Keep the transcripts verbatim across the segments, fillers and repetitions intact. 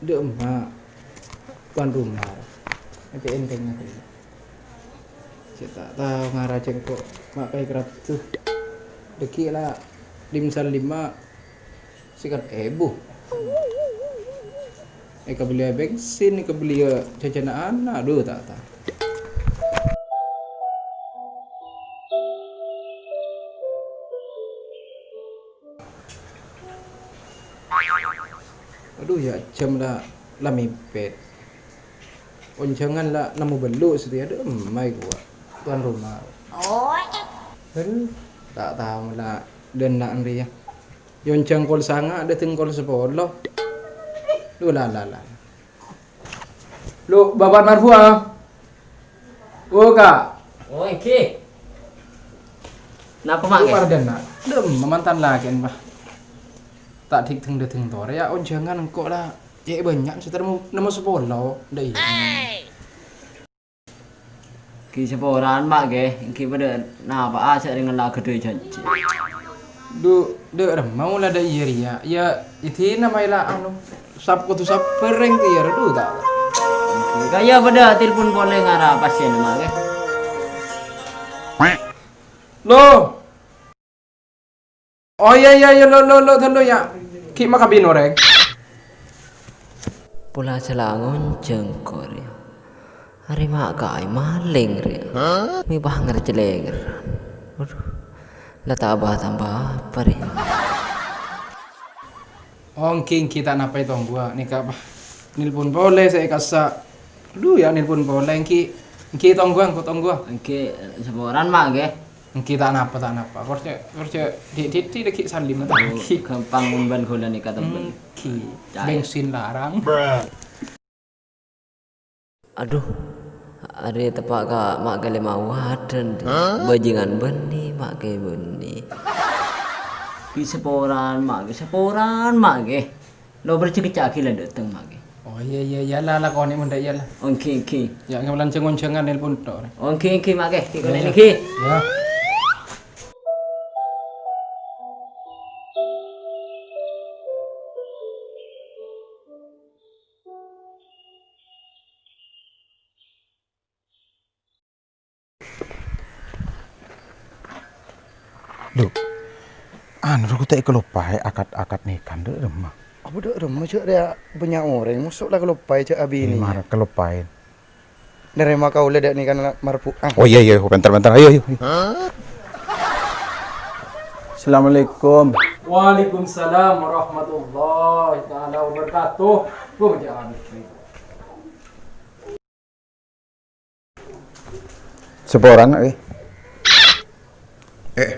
Dâ' emma', tuan rumah. Ènte-èntengnga ghellâ'. Sè ta' tao ngara cèngko' ma' kaè karaddhu. Dâgghi' la dim-salim ma' sèket èbu. Èkabelliyâ bensin, èkabelliyâ jhâjhâna ana', adhu, ta', ta'. Adhu, yâ, jhâm la, la mèpèt. Onjhângan la nemmo bellu' satèya, dâ' emma' kowa, tuan rumah. Adhu, ta' tao la dâ' enna' rèya. Yâ onjhâng kol sanga' dâteng kol sapolo. Adhu, la, la, la. Lo, Bapa' Marfu'ah. Oh, Ka'. Oh, èngghi. Napa, Ma', Lo, Kè? Pardhân, Na'. Dâ' emma' mantan lakèna, Pa'. Ta' dhik dheng-dhâdheng torè, yâ, onjhângan engko' la cè' bânnya' sè termo nemmo sapolo. Dâ' iyâ. Ghi' saporana, Ma', Kè. Èngghi padâ napa'a sè rèng la ghâdhuwi jhânjhi. Dhu, dâ' remma la dâ' iyâ rèya. Yâ, idina maèla anu, sab-, kodhu sabbhâr rèng tèyar, dhu, ta'. Kaya padâ telpon polè ngara pasien, Ma', Kè. Lo! Oh, iyâ, iyâ, iyâ, lo, lo, lo, dâllu, yâ. Ghi' makabin orèng. Pola sè la ngonjhâng korè. Arè ma' kaè malèng rè. Mè' bâ' ngercelèng rè. Waduh. La ta' bâ-tamba apa rè. Oh, èngghi, èngghi, ta' napa, Tongguwa. Nèka, Pa'. Nelpon polè sè èkassa'. Adhu, yâ, nelpon polè, èngghi. Èngghi, Tongguwa, engko' Tongguwa. Èngghi, saporana, Ma', Kè. Èngghi, ta' napa, ta' napa. Korjhâ, korjhâ, di, di, di, dâgghi' salim, ta' Oh, èngghi. Ghâmpang mon bân ghulâ nèka tembhâng. Èngghi. Cair. Bensin larang. Adhu, arè teppa' ka Ma' Kè lèma' wadân. Bhâjingan bânnè, Ma' Kè bânnè. Ghi' saporana, Ma', ghi' saporana, Ma' Kè. Lo, parcè' kèca'aghi la dâteng, Ma' Kè. Oh, iyâ, iyâ, iyâ, la, lakonè mon dâ' iyâ, la. Èngghi, èngghi. Yâ, èngghâ lanjhâng ngonjhângan nelpon tok. Èngghi, èngghi, Ma' Kè. Tèkon Yâ. Nèkè. Yâ. Lo, anu, rowa ta' èkaloppaè akad-akad nèka, dâ' remma. Apa dâ' remma, jhâ' rèya bânnya' orèng, moso' la kaloppaè jhâ' abinèya. Mara kaloppaè. Narèma kaulâ dâ' nèka na-, marbu'ah. Oh, iyâ, iyâ, pènter, pènter. Ayo, ayo, ayo. Assalamualaikum. Waalaikumsalam warahmatullahi taala wabarakatuh. Bu, jhâ' abit. Saporana, Kè. Eh,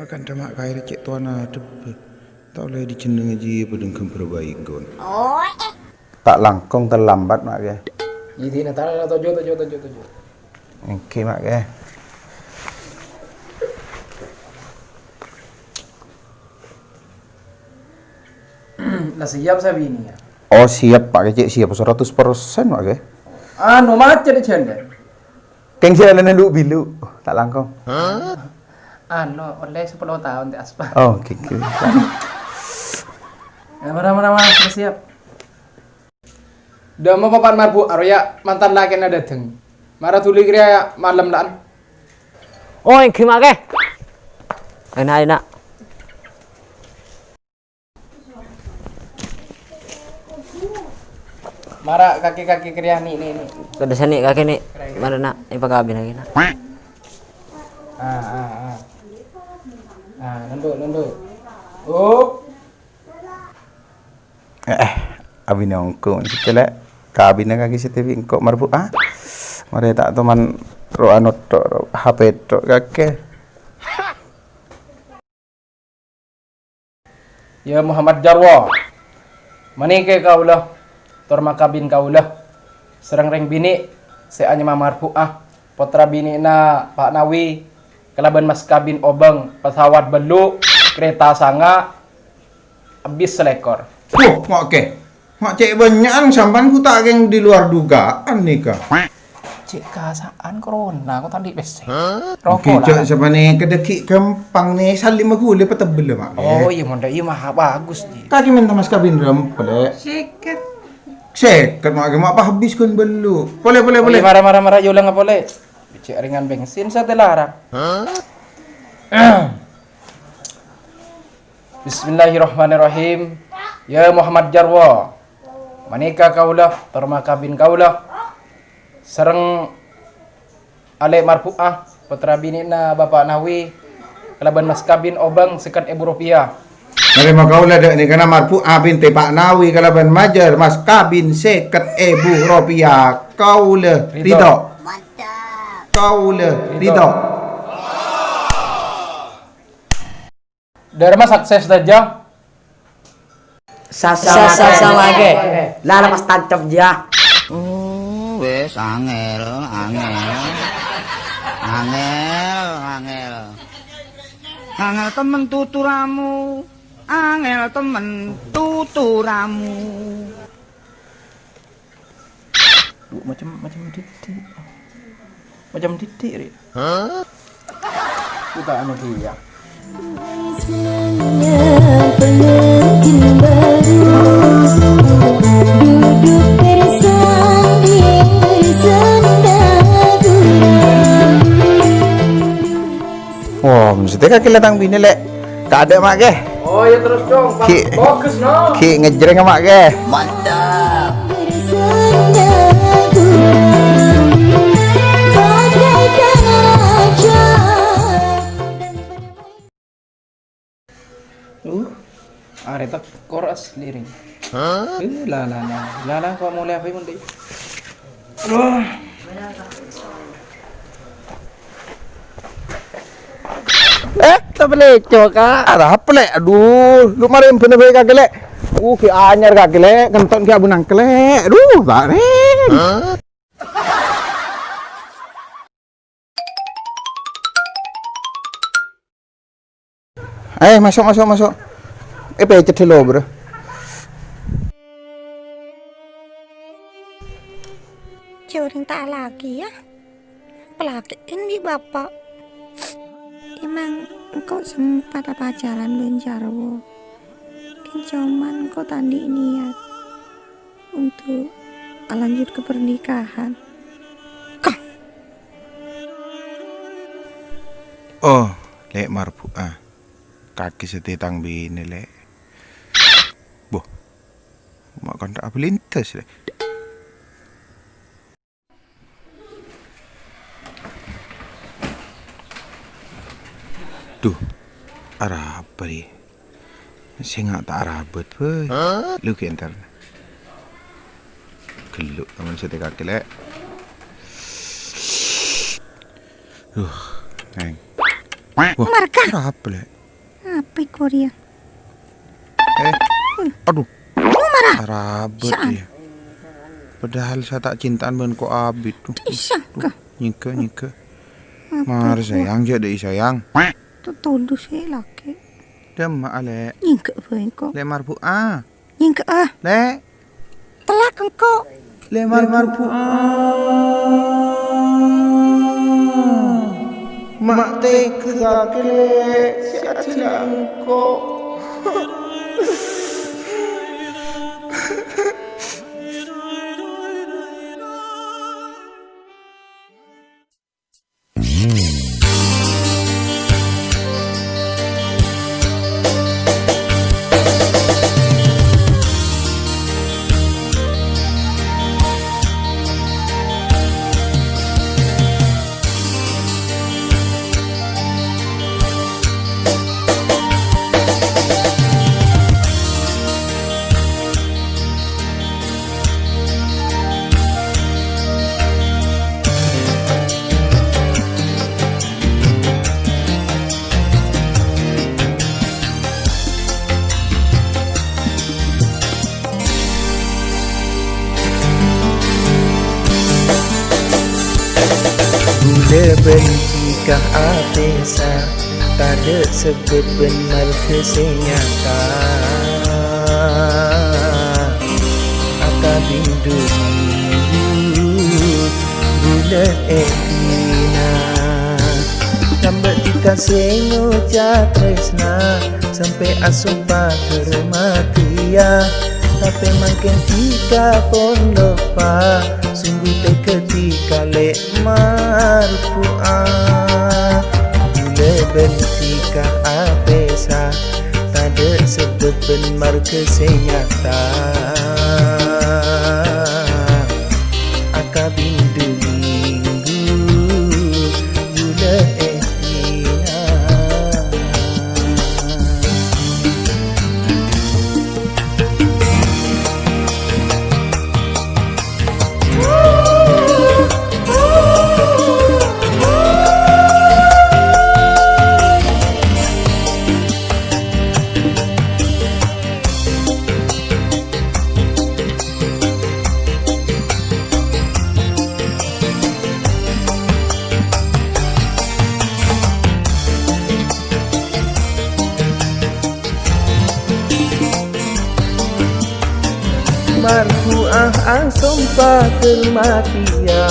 akanta ma' kaè rè cè' towana dhebbhâ. Ta' ollè èdhijennengngaghi padâ ghâmbhâr bâi, ghun. Ta' langkong terlambat, Ma' Kè. Idina, ta', ta', toju', toju', toju', toju'. Èngghi, Ma' Kè. La siap sabini, yâ? Oh, siap, Ma' Kè, cè' siap saratos persen, Ma' Kè. Anu, macet, jhâ'. Kèng sè alèna lu-bilu, ta' langkong. Anu, ollè sapolo taon tè aspal. Oh, ghi, ghi. Yâ, mara, mara, mara, la siap. Dâ' emma Bapa' Marbu'ah rowa, yâ, mantan lakèna dâteng. Mara dhuli kèya, yâ, malem la'an. Oh, èngghi, Ma' Kè. Èna', èna'. Mara kakè-kakè kèya, ni, ni, ni. Kada sani kakè ni. Mara, Na', èpakabin lagi, Na'. Ah, ah, ah. Ah, nunduk, nunduk. Up. Eh, eh, abinè engko' cèlè'. Kabinna kakè sè T V engko' Marbu'ah. Marè ta' toman ro anu tok, ro H P tok kakè. Yâ Muhammad Jarwo, manèka kaulâ, tor makabin kaulâ, sareng rèng binè' sè anyama Marbu'ah. Pottra binè'na Pa' Nawi kalabân mas kabin obâng, pesawat bâllu', kereta sanga', bis salèkor. Wah, ngo'è. Ma' cè' bânnya'an sampèyan ku ta' kèng di luar dugaan nèka. Cè' kasa'an corona, kok ta' andi' pèssè. Roko' Ghi' jhâ' la. Sapanèka dâggi' ghâmpang nè, salima ghulâ patebbhâl, Ma'. Oh, iyâ, mon dâ' iyâ, maha bagus, Ji. Kakè mènta mas kabin rèmpèl, Lè'. Sèket. Sèket, Ma', ma' pas habis ghun bâllu'. Polè, polè, Oh, polè. Iyâ, mara, mara, mara, iyâ, ulang polè. Cè' rèngan bensin satèya larang. Bismillahirrahmanirrahim. Ya Muhammad Jarwo, manèka kaulâ, tor ma' kabin kaulâ, sareng Alè' Marfu'ah, pottra binè'na Bapa' Nawi, kalabân mas kabin obâng sèket èbu ropèya. Narèma kaulâ dâ' nèkana Marfu'ah bhintè Pa' Nawi kalabân majâr mas kabin sèket èbu ropèya. Kaulâ Ridho. Ridho. Kaulâ Ridho. Ridho. Dârma sukses sadhâjâ. Sa-, sa-, sa-, sama, Kè. Lah, lepas tancep, ya. Oh, wes, angel, angel. Angel, angel. Angel temen tuturamu. Angel temen tuturamu. Duh, macem, macem didik. Macem didik, Ri. Hah? Buka anu dia. Pengantin baru duduk bersanding bersenda gurau. Wah, mesti kakè la tang binè, Lè'. Kadâ', Ma', Kè. Oh, ya terus dong. Ki-, Bagus, no. Ki ngejreng, Ma', Kè. Mantap. Uh, arè tekor asli, Ring. Hah? Eh, la, la, la. La, la, kok mulai apa, Mon, Dik? Aduh. Eh, ta' pèlèco, Ka'. Arapa, Lè'? Aduh, lu marè bâ'na bhâi kakè, Lè'. Uh, ghi' anyar kakè, Lè'. Kenton ghi' abu nangkè, Lè'. Aduh, ta' rèng. Eh, masuk, masuk, masuk. Eh, pècèt dulu, Bro. Jhâ' orèng ta' alakè, ya. Palakè'en bi' bapa'. Emang engko' sempat apa pacaran bân Jarwo? Kan coma engko' ta' andi' niat untuk lanjut ke pernikahan. Kah? Oh, Lè' Marfu'ah. Kakè sè tang binè, Lè'. Boh. Ma' kantha abelintes, Lè'. Duh, arapa, Ri? Sènga' ta' arabât, bhâi. Lu ghi' entar. Ghellu', aman sè tèkakè, Lè'. Duh, Neng. Wah, Marga. Arapa, Lè'? Apa iku, Ria? Eh, aduh. Lu marah? Arabât, Saan. Ya. Padahal saya tak cintaan bân ko' abit. Duh, Isa, duh, kah? Nyèngghâ, nyèngghâ. Apa Mar iku? Sayang, jhâ' dâ'i sayang. Tuh todus, eh, lakè. Dâmma'a, Lè'. Nyèngghâ bhâi ko'. Lè' Marfu'ah. Nyèngghâ, ah. Lè'. Tellak engko'. Lè' Marfu'ah. Ma' tèghâ kakè, Lè', sè adhâlâ engko'. Bulâ bânci ka apèsa, tadâ' sabâb bân marghâ sè nyata. Akabin du minggu bulâ èdina. Tambâ dhika sè ngoca' tarèsna, sampè' asompa ghâr matèya. Tapè mangkèn dhika pon loppa, sungguh tegghâ dhika lè' marbu'a. Bulâ bânci ka apèsa, tadâ' sabâb bân marghâ sè nyata. Akabin du minggu bulâ èdina. Marbu'a asompa ghâr matèya,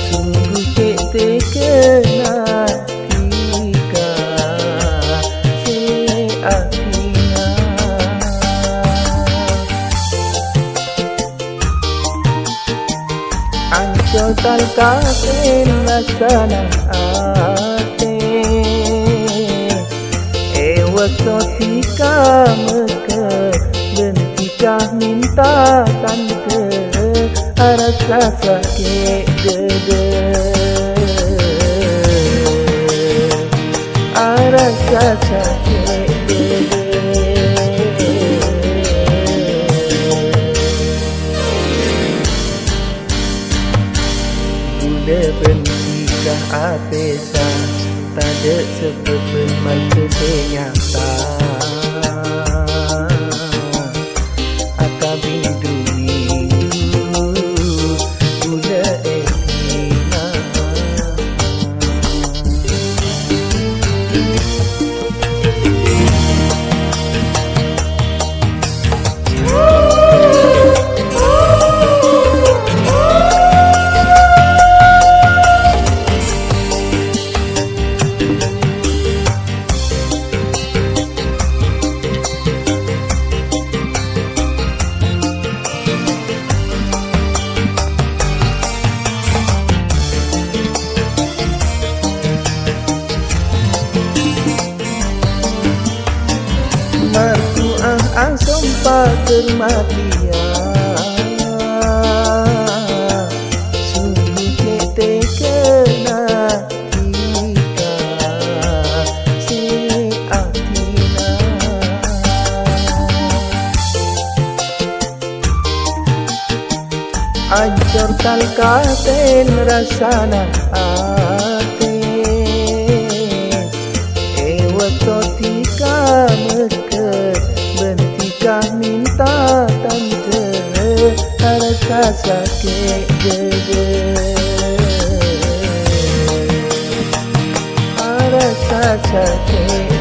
sungguh cè' tegghâna dhika sè adina. Ancol talkapèn rassana atè, è bâkto dhika mèghâ bân dhika mènta tandhâ, arassa sakè' dâdâ. Arassa sakè' dâdâ. Bulâ bânci ka apèsa, tadâ' sabâb bân marghâ sè nyata. Akabin du minggu bulâ èdina. Marbu'a asompa ghâr matèya, sungguh cè' tegghâna dhika sè adina. Ancor talkapèn rassana atè, è bâkto dhika mèghâ bân dhika mènta tandhâ, arassa sakè' dâdâ. Arassa sakè'